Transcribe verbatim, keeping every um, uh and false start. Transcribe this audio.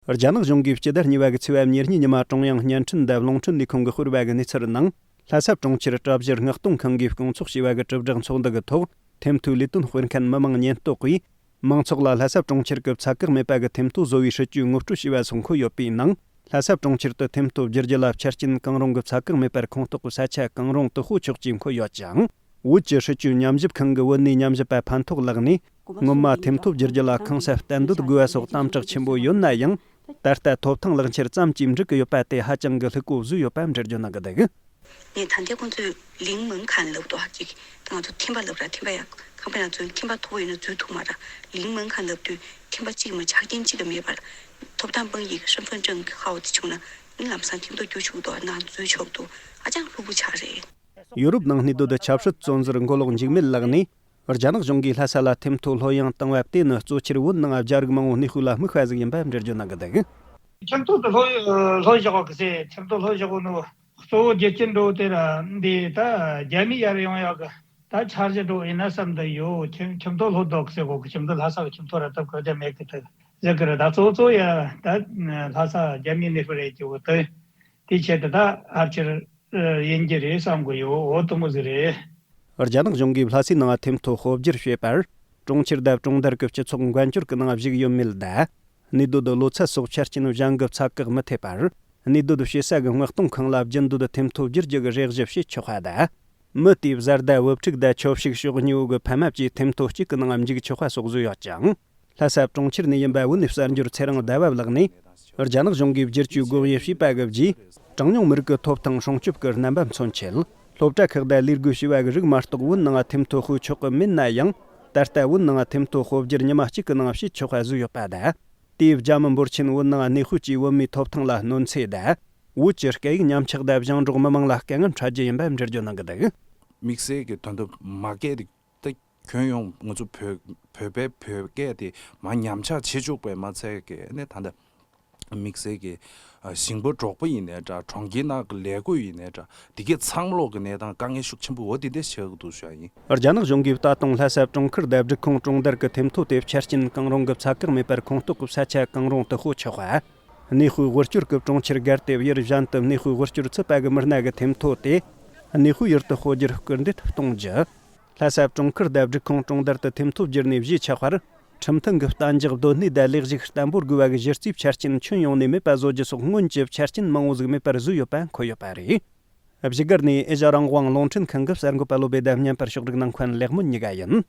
རྒྱ་ནག་གཞུང་གིས་སྤྱི་ཟླ་གཉིས་པ་གི་ཚེས་པ་ཉེར་གཉིས་ཉི་མ་ཀྲུང་དབྱང་བརྙན་འཕྲིན་དང་རླུང་འཕྲིན་ལས་ཁུངས་ཀྱིས་སྤེལ་བ་གི་གནས་ཚུལ་ནང་། ལྷ་ས་གྲོང་ཁྱེར་གྲྭ་བཞི་མངགས་གཏོང་ཁང་གིས་སྐོང་ཚོགས་བྱས་པ་གི་གྲུབ་འབྲས་ཚོགས་འདུ་གི་ཐོག་ཐེམ་ཐོའི་ལས་དོན་སྤེལ་མཁན་མི་མང་ཉེན་རྟོག་པས། མང་ཚོགས་ལ་ལྷ་ས་གྲོང་ཁྱེར་གྱི་ཚད་བཀག་མེད་པ་གི་ཐེམ་ཐོ་བཟོ་བའི་སྲིད་ཇུས་ངོ་སྤྲོད་བྱས་པ་སོགས་འཁོད་ཡོད་པའི་ནང་། ལྷ་ས་གྲོང་ཁྱེར་དུ་ཐེམ་ཐོ་བསྒྱུར་རྒྱུ་ལ་ཆ་རྐྱེན་གང་རུང་གི་ཚད་བཀག་མེད་པར་ཁོངས་གཏོགས་ས་ཆ་གང་རུང་དུ་སྤོ་ཆོག་ཅེས་འཁོད་ཡོད་ཅིང་། བོད་ཀྱི་སྲིད་ཇུས་ཉམས་ཞིབ་ཁང་གི་བོད་གནས་ཉམས་ཞིབ་པ་ཕན་ཐོགས་ལགས་ནས། སྔོན་མ་ཐེམ་ཐོ་བསྒྱུར་རྒྱུ་ལ་ཁང་གསར་གཏན་སྡོད་དགོས་པ་སོགས་དམ་དྲག་ཆེན་པོ་ཡོད་ན་ཡང་། ད་ལྟ་ཐོབ་ཐང་ལག་འཁྱེར་ཙམ་གྱིས་འགྲིག་གི་ཡོད་པ་དེ་ཧ་ཅང་གི་ལྷུག་པོ་བཟོས་ཡོད་པ་འགྲེལ་བརྗོད་གནང་གི་འདུག། ངས་ད་ལྟའི་ཁོང་ཚོས་ལིང་མང་ཁན་ལབ་འདུག་ཅིག་ང་ཚོ་ཐིམ་པ་ལབ་ར། ཐིམ་པ་ཡ། ཁང་པ་ནང་ཚོས་ཐིམ་པ་མཐོ་པོ་ཡོད་ན་འཛུལ་ཐུབ་མ་ར། ལིང་མང་ཁན་ལབ་དུས་ཐིམ་པ་གཅིག་མ་ཆ་རྐྱེན་གཅིག་གི་མེད་པར། ཐོབ་ཐང་དཔང་ཡིག་ཧྲིན་ཧྥུན་ཀྲང་གི་ཁ་འོ་དེ་བྱུང་ན། ཨིན་ལམ་སང་ཐིམ་ཐོ་རྒྱུ་ཆུག་འདུག་ནང་འཛུལ་ཆོག་འདུག་ཨ་ཅང་ལྷུག་པོ་ཆགས་རེད། ཡུ་རོབ་ནང་གནས་སྡོད་ཆབ་སྲིད་བཙོན་ཟུར་མགོ་ལོག་འཇིགས་མེད་ལགས་ནས། རྒྱ་ནག་གཞུང་གིས་ལྷ་ས་ལ་ཐེམ་ཐོ་ལྷོད་ཡངས་བཏང་བ་དེ་ནི་གཙོ་ཆེར་བོད་ནང་རྒྱ་རིགས་མང་བོ་གནས་སྤོས་ལ་དམིགས་པ་ཟིག་ཡིན་པ་འགྲེལ་བརྗོད་གནང་གི་འདུག། ཁྱིམ་ཐོག་ཏུ་ལྷོད་ལྷོད་བཞག་གི་ཟེར། ཁྱིམ་ཐོག་ལྷོད་བཞག་གི་ནོ། གཙོ་བོ་རྒྱུ་རྐྱེན་འགྲོ་དེ་ར་འདི་ད་རྒྱ་མི་ཡར་ཡོང་ཡག་གི་ད་འཆར་གཞི་འགྲོ་ཡིན་ན་བསམ་དུ་ཡོད། ཁྱིམ་ཁྱིམ་ཐོག་ལྷོད་འདུག་ཟེར་གོ་གི། ཁྱིམ་ཐོག་ལྷ་ས་གི་ཁྱིམ་ཐོག་ར་སྟབས་གི་རྒྱ་མེད་གི་ད་ཟེར་གི་ར། ད་གཙོ་བོ་གཙོ་ཡ་ད་ལྷ་ས་རྒྱ་མི་གནས་སྤོ་རེད་ཀྱི་འོ་དེ་དེ་ཆེད་དུ་ད་ཕལ་ཆེར་ཡིན་གྱི་རེད་བསམ་གི་ཡོད། འོ་དུ་མོ་ཟིག་རེད། རྒྱ་ནག་གཞུང་གིས་ལྷ་སའི་ནང་ཐེམ་ཐོ་སྤོ་བསྒྱུར་བྱེད་པར། གྲོང་ཁྱེར་དང་གྲོང་རྡལ་གྱི་སྤྱི་ཚོགས་འགན་བཅོལ་གྱི་ནང་བཞུགས་ཡོད་མེད་དང་། གནས་སྡོད་ལོ་ཚད་སོགས་ཆ་རྐྱེན་གཞན་གྱི་ཚད་བཀག་མི་ཐེབས་པར། གནས་སྡོད་བྱེད་ས་གི་མངགས་གཏོང་ཁང་ལ་རྒྱུན་སྡོད་ཐེམ་ཐོ་བསྒྱུར་རྒྱུ་གི་རེ་ཞུ་བྱེད་ཆོག་པ་དང་། མི་དེའི་བཟའ་ཟླ་བུ་ཕྲུག་དང་ཆོས་ཕྱུག་ཕྱོགས་གཉིས་པོ་གི་ཕ་མ་བཅས་ཐེམ་ཐོ་གཅིག་གི་ནང་འཇུག་ཆོག་པ་སོགས་བཟོས་ཡོད་ཅིང་། ལྷ་ས་གྲོང་ཁྱེར་ནས་ཡིན་པ་བོད་ནས་གསར་འབྱོར་ཚེ་རིང་ཟླ་བ་ལགས་ནས། རྒྱ་ནག་གཞུང་གིས་བསྒྱུར་བཅོས་སྒོ་དབྱེ་བྱས་པ་གི་རྗེས། གྲངས་ཉུང་མི་རིགས་ཀྱི་ཐོབ་ཐང་སྲུང་སྐྱོབ་ཀྱི་རྣམ་པ་མཚོན་ཆེད། སློབ་གྲྭ་ཁག་དང་ལས་བགོས་བྱས་པ་གི་རིགས་མ་གཏོགས་བོད་ནང་ཐེམ་ཐོ་སྤོ་ཆོག་གི་མེད་ན་ཡང་། ད་ལྟ་བོད་ནང་ཐེམ་ཐོ་སྤོ་བསྒྱུར་ཉི་མ་གཅིག་གི་ནང་བྱེད་ཆོག་པ་བཟོས་ཡོད་པ་དང་། དེས་རྒྱ་མི་འབོར་ཆེན་བོད་ནང་གནས་སྤོས་ཀྱིས་བོད་མིའི་ཐོབ་ཐང་ལ་གནོད་འཚེ་དང་། བོད་ཀྱི་སྐད་ཡིག་ཉམས་ཆག་དང་ཞིང་འབྲོག་མི་མང་ལ་དཀའ་ངལ་འཕྲད་རྒྱུ་ཡིན་པ་འགྲེལ་བརྗོད་གནང་གི་འདུག། དམིགས་བསལ་གྱི་དོན་དུ་མ་སྐད་དེ། ད་ཁྱོན་ཡོངས་ང་ཚོ་བོད་བོད་པའི་བོད་སྐད་དེ་མ་ཉམས་ཆག་བྱེད་བཅུག་པའི་མ་ཚད་ཀྱི་ནས་ད་ལྟ་དམིགས་བསལ་གྱི་ཞིང་པ་འབྲོག་པ་ཡིན་ནའི་འདྲ། གྲོང་ཁྱེར་ནང་གི་ལས་བགོས་ཡིན་ནའི་འདྲ། དེ་གའི་ཚང་མ་ལོག་གི་གནས་སྟངས་དཀའ་ངལ་ཤུགས་ཆེན་པོ་འོ་དེ་འདྲ་ཆགས་ཀྱི་འདུག་ཞུ་ཡ་ཡིན། རྒྱ་ནག་གཞུང་གིས་ད་དུང་ལྷ་ས་གྲོང་ཁུལ་དང་སྒྲིག་ཁོངས་གྲོང་རྡལ་གྱི་ཐེམ་ཐོ་དེ་ཆ་རྐྱེན་གང་རུང་གི་ཚད་བཀག་མེད་པར་ཁོངས་གཏོགས་ཀྱི་ས་ཆ་གང་རུང་དུ་སྤོ་ཆོག་པ། གནས་སྤོས་དབུལ་སྐྱོར་གྱི་གྲོང་ཁྱེར་སྒར་དེབ་ཡུལ་གཞན་དུ་གནས་སྤོས་དབུལ་སྐྱོར་ཚུད་པ་གི་མི་སྣ་གི་ཐེམ་ཐོ་དེ། གནས་སྤོས་ཡུལ་དུ་སྤོ་རྒྱུར་སྐུལ་འདེད་གཏོང་རྒྱུ། ལྷ་ས་གྲོང་ཁུལ་དང་སྒྲིག་ཁོངས་གྲོང་རྡལ་དུ་ཐེམ་ཐོ་བསྒྱུར་ནས་བཞེས་ཆོག་པར། ཁྲིམས་མཐུན་གྱི་གཏན་འཇགས་སྡོད་གནས་དང་ལས་ཞུགས་བརྟན་པོར་དགོས་པ་གི་གཞི་རྩའི་ཆ་རྐྱེན་ཁྱོན་ཡོངས་ནས་མེད་པ་བཟོ་རྒྱུ་སོགས་སྔོན་གྱི་ཆ་རྐྱེན་མང་བོ་ཟིག་མེད་པར་བཟོས་ཡོད་པ་འཁོད་ཡོད་པ་རེད། བཞུགས་སྒར་ནས་ཨེ་ཤ་ཡ་རང་དབང་རླུང་འཕྲིན་ཁང་གི་གསར་འགོད་པ་བློ་བེ་དང་བརྙན་པར་ཕྱོགས་སྒྲིག་གནང་མཁན་ལེགས་སྨོན་གཉིས་ཀ་ཡིན།